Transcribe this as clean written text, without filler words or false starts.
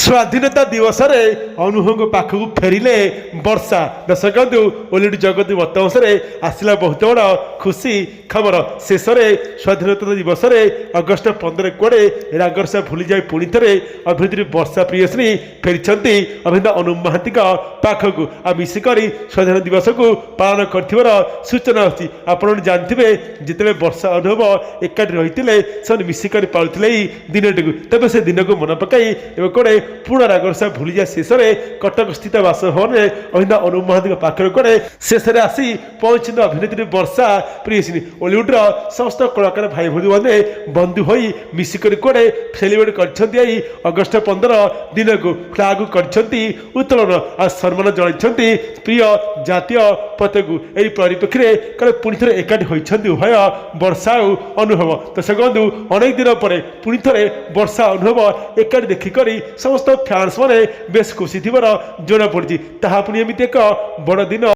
ସ୍ୱାଧୀନତା ଦିବସରେ ଅନୁଭବଙ୍କ ପାଖକୁ ଫେରିଲେ ବର୍ଷା। ଦର୍ଶକ ବନ୍ଧୁ, ଓଲିଉଡ୍ ଜଗତ ବର୍ତ୍ତମାନରେ ଆସିଲା ବହୁତ ବଡ଼ ଖୁସି ଖବର। ଶେଷରେ ସ୍ୱାଧୀନତା ଦିବସରେ ଅଗଷ୍ଟ 15 କୁଆଡ଼େ ରାଗରୁଷା ଭୁଲିଯାଇ ପୁଣି ଥରେ ଅଭିନେତ୍ରୀ ବର୍ଷା ପ୍ରିୟଦର୍ଶିନୀ ଫେରିଛନ୍ତି ଅଭିନେତା ଅନୁଭବ ମହାନ୍ତିଙ୍କ ପାଖକୁ ଆଉ ମିଶିକରି ସ୍ୱାଧୀନତା ଦିବସକୁ ପାଳନ କରିଥିବାର ସୂଚନା ଅଛି। ଆପଣ ଜାଣିଥିବେ, ଯେତେବେଳେ ବର୍ଷା ଅନୁଭବ ଏକାଠି ରହିଥିଲେ, ସେମାନେ ମିଶିକରି ପାଳୁଥିଲେ ଏଇ ଦିନଟିକୁ। ତେବେ ସେ ଦିନକୁ ମନେ ପକାଇ ଏବେ କୁଆଡ଼େ ପୁରୁଣା ରାଗରୁଷା ଭୁଲିଯାଇ ଶେଷରେ କଟକ ସ୍ଥିତ ବାସଭବନରେ ଅଭିନେତା ଅନୁଭବ ମହାନ୍ତିଙ୍କ ପାଖରେ କୁଆଡ଼େ ଶେଷରେ ଆସି ପହଞ୍ଚିଛନ୍ତି ଅଭିନେତ୍ରୀ ବର୍ଷା ପ୍ରିୟଦର୍ଶିନୀ। ଓଲିଉଡର ସମସ୍ତ କଳାକାର ଭାଇ ଭଉଣୀମାନେ ବନ୍ଧୁ ହୋଇ ମିଶିକରି କୁଆଡ଼େ ସେଲିବ୍ରେଟ୍ କରିଛନ୍ତି ଏଇ ଅଗଷ୍ଟ 15 ଦିନକୁ। ଫ୍ଲାଗ୍ କରିଛନ୍ତି ଉତ୍ତୋଳନ ଆଉ ସମ୍ମାନ ଜଣାଇଛନ୍ତି ପ୍ରିୟ ଜାତୀୟ ପତାକାକୁ। ଏହି ପରିପ୍ରେକ୍ଷୀରେ କାଳେ ପୁଣି ଥରେ ଏକାଠି ହୋଇଛନ୍ତି ଉଭୟ ବର୍ଷା ଆଉ ଅନୁଭବ। ତ ସେ ବନ୍ଧୁ, ଅନେକ ଦିନ ପରେ ପୁଣି ଥରେ ବର୍ଷା ଅନୁଭବ ଏକାଠି ଦେଖିକରି ସମସ୍ତ ଫ୍ୟାନ୍ସ ମାନେ ବେଶ ଖୁସି ଥିବାର ଜଣାପଡ଼ିଛି। ତାହା ପୁଣି ଏମିତି ଏକ ବଡ଼ ଦିନ।